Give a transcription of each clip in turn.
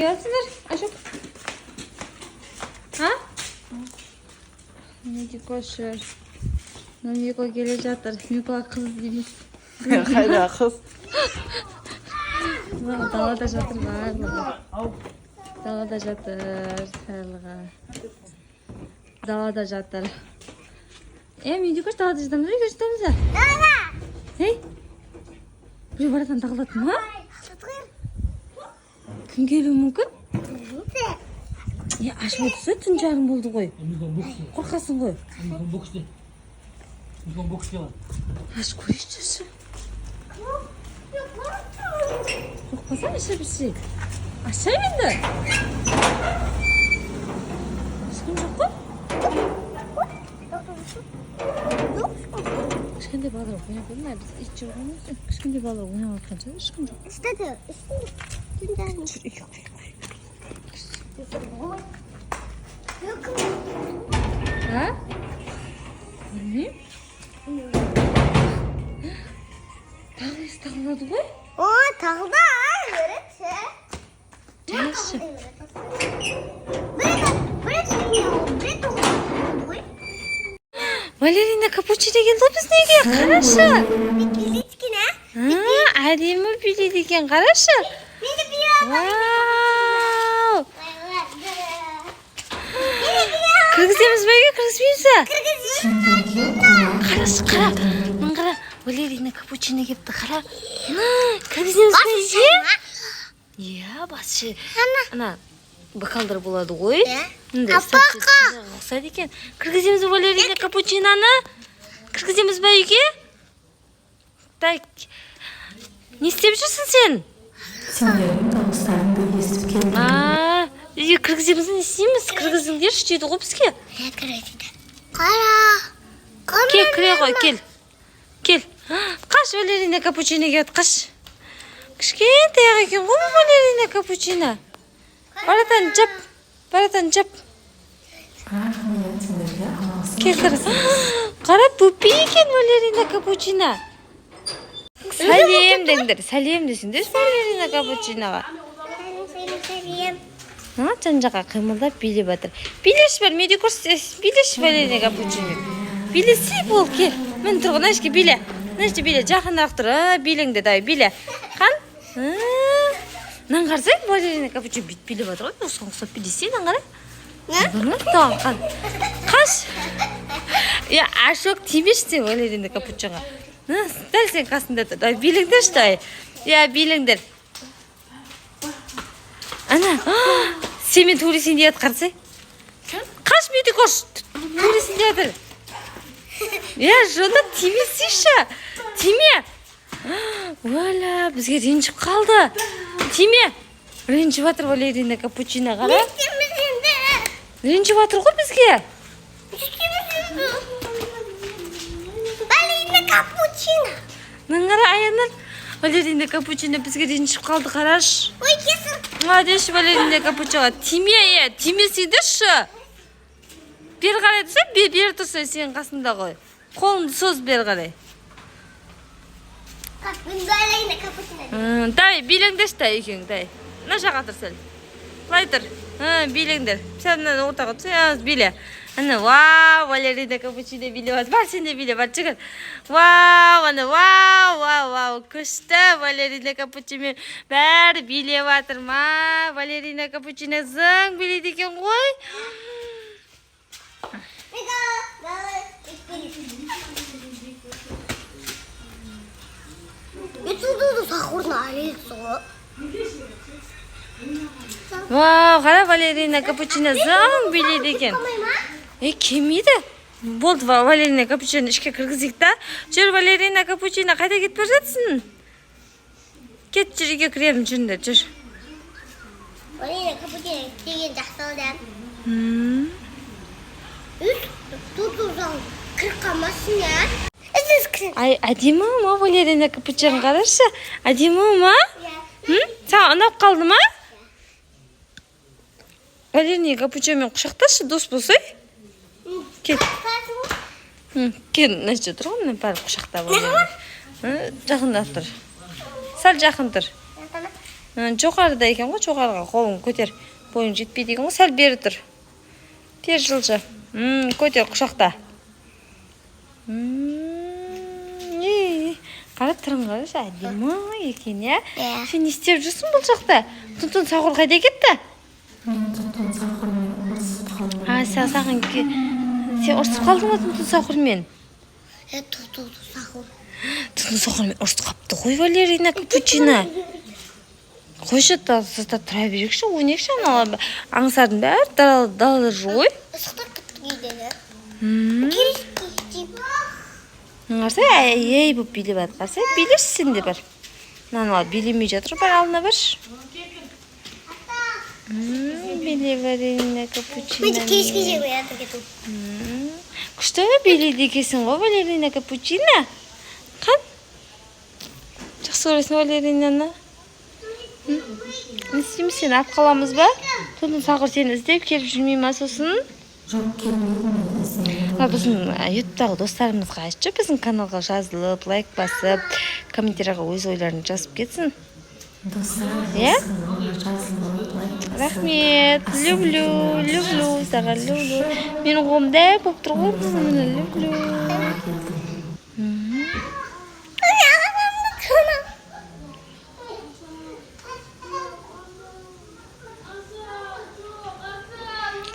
Келатсыңдар, Ашок? А? Медико жүр. Мына Мико келе жатыр. Мико қыз дейміз. Қайда қыз? Мына далада жатыр барлығы. Далада жатыр барлығы. Далада жатыр. Е, Медикош, далада жатамыз ба, үйге жатамыз ба? Дала. Ей, біреу баратан тағылады ма? Кім келуі мүмкін? Е, ашып отырса, 2:30 болды ғой. Қорқасың ғой. Ашып көрейікші. Қорықпасаң, аша берсей. Ашайын енді. Ешкім жоқ қой. Кішкентай балалар ойнап қойды ма? Біз ит жүр ғой. Кішкентай балалар ойнап жатқан шығар, ешкім жоқ. Үстінде. Жүр, үйге қояйық, қояйық. А? Білмеймін. Тағы есік тағылады ғой. О, тағылды, а, Жайшы. Балерина капучино келді ғой біздің үйге. Қарашы. А, әдемі билейді екен, қарашы. Вау! Кіргіземіз бе үйге, кіргізбейміз бе? Қарашы, қара. Мына қара, балерина капучино келіпті, қара. Кіргіземіз бе үйге? Иә, басы. Ана бокалдар болады ғой. Иә. Мындай Апақа. ұқсайды екен. Кіргіземіз бе балерина капучиноны? Кіргіземіз бе үйге? Так. Не істеп жүрсің сен? Сендердің дауыстарыңды естіп келдім. А, үйге кіргіземіз бе, не істейміз? Кіргізіңдерші дейді ғой бізге. Қара. Кел, кіре ғой, кел. Кел. Қаш, балерина капучино келді, қаш. Кішкентай ақ екен ғой бұл балерина капучино. Баратан жап. Баратан жап. Рахмет сендерге, алғысым. Кел, қара. Қара, пупи екен балерина капучино. Сәлем деңдер, сәлем десеңдерші балерина капучиноға. Сәлем. А, жан жаққа қимылдап билеп жатыр. Билеші бар, медикур, билеші балерина капучино. Билесе бол, кел. Міне тұр ғой, мына жерге биле. Мына жерде биле, жақынырақ тұр. А, билеңде, давай, биле. Қан? Мынаны қарасай, балерина капучино бүйтіп билеп жатыр ғой. Осыған ұқсап билесе, мынаны қара. Мына қан. Қаш. Е, Ашок, тимеші сен балерина капучиноға. Дәл сен қасында тұр. Давай, билеңдерші, давай. Иә, билеңдер. Ана, сенімен төбелесейін деп жатыр, қарасай. Қаш, Медикош, төбелесейін деп жатыр. Е, жонда тимесейші. Тиме. Уәлә, бізге ренжіп қалды. Тиме. Ренжіп жатыр балерина капучино, қара. Ренжіп жатыр ғой бізге. Балерина капучино. Мына қара, Аянар. Балерина капучино бізге ренжіп қалды, қараш. Ой, кесір. Молодец, балерина капучино. Тиме, е, тимесеңдерші. Бері қарай тұрса, бері тұрса, сенің қасында ғой. Қолыңды соз бері қарай. Мен балерина капучино. Давай, билеңдерші, дай екеуің, дай. Мына жаққа тұр сәл. Былай тұр. Билеңдер. Сәл мына ортаға түс, биле. Ана, вау, балерина капучино билеп жатыр. Бар, сен де биле, бар, жүгір. Вау, ана, вау, вау, вау, күшті балерина капучино бәрі билеп жатыр ма? Балерина капучино зың билейді екен ғой. Вау, қара, балерина капучино зың билейді екен. Е, келмейді. Болды, балерина капучино ішке кіргізейік та. Жүр, балерина капучино, қайда кетіп бара жатсың? Кет, жүр, үйге кіремін, жүріңдер, жүр. Балерина капучино деген жақсы болды. Үш тутузан кіріп қалмасын, я. Ай, әдемі ма балерина капучино, қарашы? Әдемі ма? Саған ұнап қалды ма? Балерина капучиномен құшақташы, дос болсай. Кел. Кел, мына жерде тұр ғой, мына барып құшақтап алайын. Жақындап тұр. Сәл жақын тұр. Жоғарыда екен ғой, жоғарыға қолың көтер. Бойың жетпейді екен ғой, сәл бері тұр. Бері жылжы. Көтер, құшақта. Қара түрін қарашы, әдемі екен, иә? Иә. Сен не істеп жүрсің бұл жақта? Түн Сахур қайда кетті? Мен Түн Сахурмен ұрысып қалдым. А, сен саған сен ұрысып қалдың ба Түн Сахурмен? Е, ту сахур. Түн Сахурмен ұрысып қалыпты ғой Валерина Капучино. Қойшы, сыртта тұра берейікші, ойнайықшы, ана Аңсардың бәрі далада жүр ғой. Ысықтар кеттік үйде де. Қарасай, ей болып билеп жатыр. Қарасай, билеші сен де бар. Мынаны билемей жатыр, бар алдына баршы. Биле, Валерина Капучино. Мен кешке жемей жатыр кету. Күшті билейді екенсің ғой, Валерина Капучино. Қан? Жақсы көресің Валеринаны? Не істейміз, сені алып қаламыз ба? Түн Сахур сені іздеп келіп жүрмей ма сосын? Жоқ, келмейді, мені іздемейді. Біздің ютубтағы достарымызға айтшы, біздің каналға жазылып, лайк басып, комментарийға өз ойларын жазып кетсін. Достар, Иә? осы каналға жазылып, лайк басып, Рахмет, люблю, люблю, саған люблю. Менің қолым дәу болып тұр ғой, міне, люблю. келді.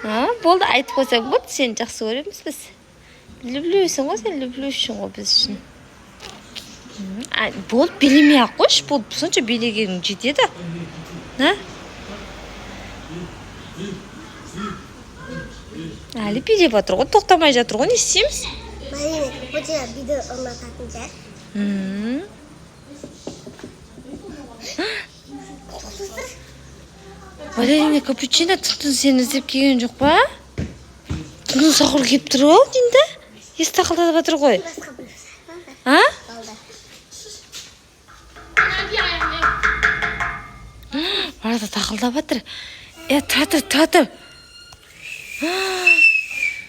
А, болды, айтып қойсаң болды, сені жақсы көреміз біз. Люблюсің ғой сен, люблюшің ғой біз үшін. А, болды, билемей ақ қойшы, болды, сонша билегенің жетеді. А? Әлі билеп жатыр ғой, тоқтамай жатыр ғой, не істейміз? Балерина Капучино биді ұнататын шығар. Балерина Капучино Түн сені іздеп келген жоқ па? Түн Сахур келіп тұр ғой деймін да. Есік тақылдатып жатыр ғой. Басқа біреу. А? Болды. Арада тақылдап жатыр. Е, тұра тұр, тұра тұр.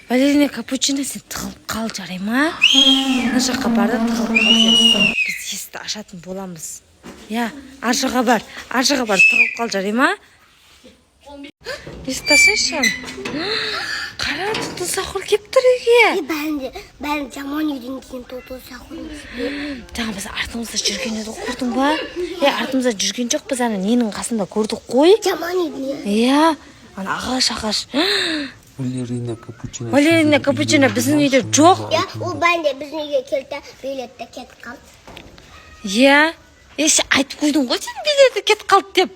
Балерина Капучино, сен тығылып қал, жарай ма? Мына жаққа бар да тығылып қал сен. Біз есікті ашатын боламыз. Иә, ар жаққа бар, ар жаққа бар, тығылып қал, жарай ма? Есікті ашайыншы. Қара, Түн Сахур келіп тұр үйге. Е, бәрін бәрін жаман үйден кейін ту сахур. Жаңа біз артымызда жүрген едік, көрдің ба? Е, артымызда жүрген жоқ, біз ана ненің қасында көрдік қой. Жаман үйден. Иә, ана ағаш, ағаш. Балерина Капучино. Балерина Капучино біздің үйде жоқ. Иә, ол бәрін де біздің үйге келді де, биледі де кетіп қалды. Иә. Е, сен айтып қойдың ғой, сен биледі кетіп қалды деп.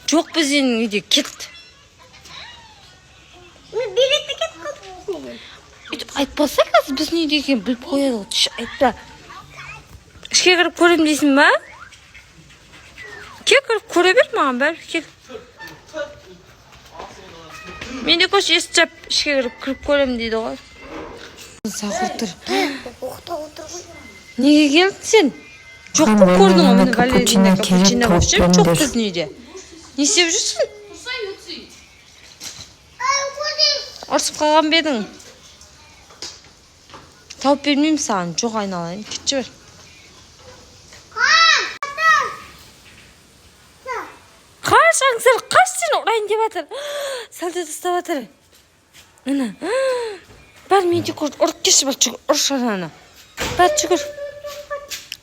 Жоқ, біздің үйде кетті. Мен биледі де кетіп қалды біздің үйден. Өйтіп айтпаса, қазір біздің үйде екенін біліп қояды ғой. Түш, айтпа. Ішке кіріп көрем дейсің ба? Кел, кіріп көре бер, маған бәрібір, кел. Мен де көш, есік жап, ішке кіріп көрем дейді ғой. Сахур тұр. Оқтап отыр ғой. Неге келдің сен? Жоқ қой, көрдің ғой, міне, Балерина Балерина Капучино Капучино келіп вообще тауып жоқ беріңдер. біздің үйде. Не істеп жүрсің? Ұрысып қалған ба едің? Тауып бермеймін саған, жоқ айналайын, кетші бер. Қаш, Аңсар, қаш, сені ұрайын деп жатыр. Сәлде тастап жатыр. Ана, бар, мен де көрдім. Ұрып келші, бар, жүгір, ұршы ананы. Бар, жүгір.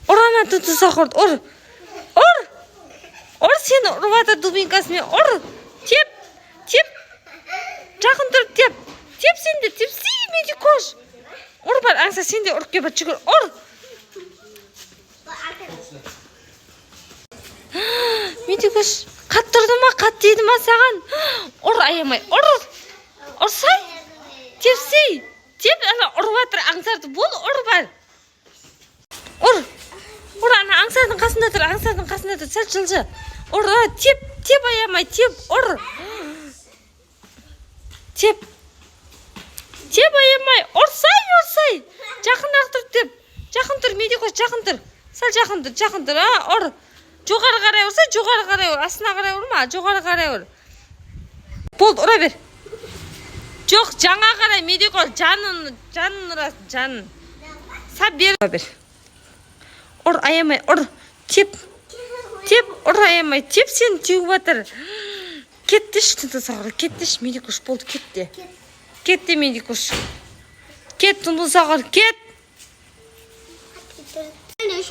Ұр ана Түн Сахурды, ұр. Ұр. Ұр, сені ұрып жатыр дубинкасымен, ұр. Теп, теп. Жақын тұрып теп. Теп сен де, тепсей, мен де көш. Ұр бар, Аңсар, сен де ұрып кел, бар, жүгір, ұр. Мен де көш. Қатты ұрды ма, қатты тиді ма саған? Ұр, аямай, ұр. Ұрсай. Тепсей. Теп, ана ұрып жатыр Аңсарды. Бол, ұр бар. Ұр. Ұр, ана Аңсардың қасында тұр, Аңсардың қасында тұр. Сәл жылжы. Ұр, а, теп, теп аямай, теп, ұр. Теп. Теп аямай, ұрсай, ұрсай. Жақынырақ тұр, теп. Жақын тұр, мен де қош, жақын тұр. Сәл жақын тұр, жақын тұр, а, ұр. Жоғары қарай ұрса, жоғары қарай ұр. Астына қарай ұрма, жоғары қарай ұр. Болды, ұра бер. Жоқ, жаңа қарай, мен де қош, жанын, жанын ұрасың, жанын. Сап бер. Ұра бер. Ұр, аямай, ұр. Теп. Теп, ұр, аямай теп, сені теуіп жатыр. Кеттіші, Тунтун Сахур, кеттіші. Медикуш, болды, кет де, кет де, Медикуш, кет. Тунтун Сахур, кет.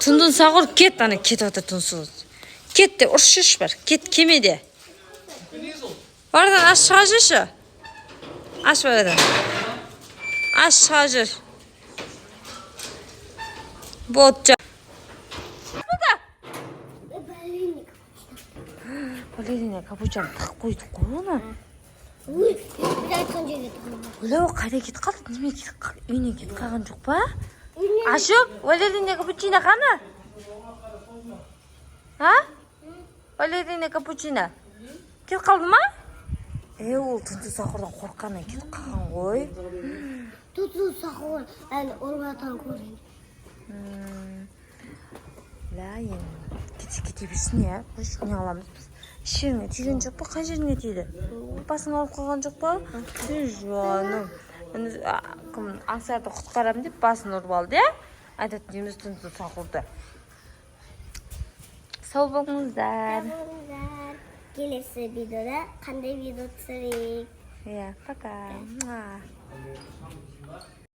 Тунтун Сахур, кет. Ана кетіп жатыр. Тунсуз, кет де, ұршы, бар, кет, кеме де. Бардан аш, шыға жүрші, аш, бардан аш, шыға жүр. Болды. Балерина. Балерина Капучаны тығып қойдық қой оны. Ой, біз айтқан жерге тығылма. Өлә, ол қайда кетіп қалды? Неме, үйіне кетіп қалған жоқ па? Ашық, Балерина Капучино қаны? А, Балерина Капучино кетіп қалды ма? Е, ол Тунтун Сахурдан қорыққаннан кетіп қалған ғой. Туту Сахур әлі ұрып жатқан көрген. Ля, енді кете, кете берсін, иә. Қойшы, не қыламыз біз? Ішегіңе тиген жоқ па? Қай жеріңе тиді? Басың ауырып қалған жоқ па? Ей, жаным. Енді, кім, Аңсарды құтқарамын деп басын ұрып алды, иә. Айтатын дейміз Тунтун Сахурды. Сау болыңыздар. Болыңыздар. Келесі видеода қандай видео түсірейік? Иә, пока. Муа.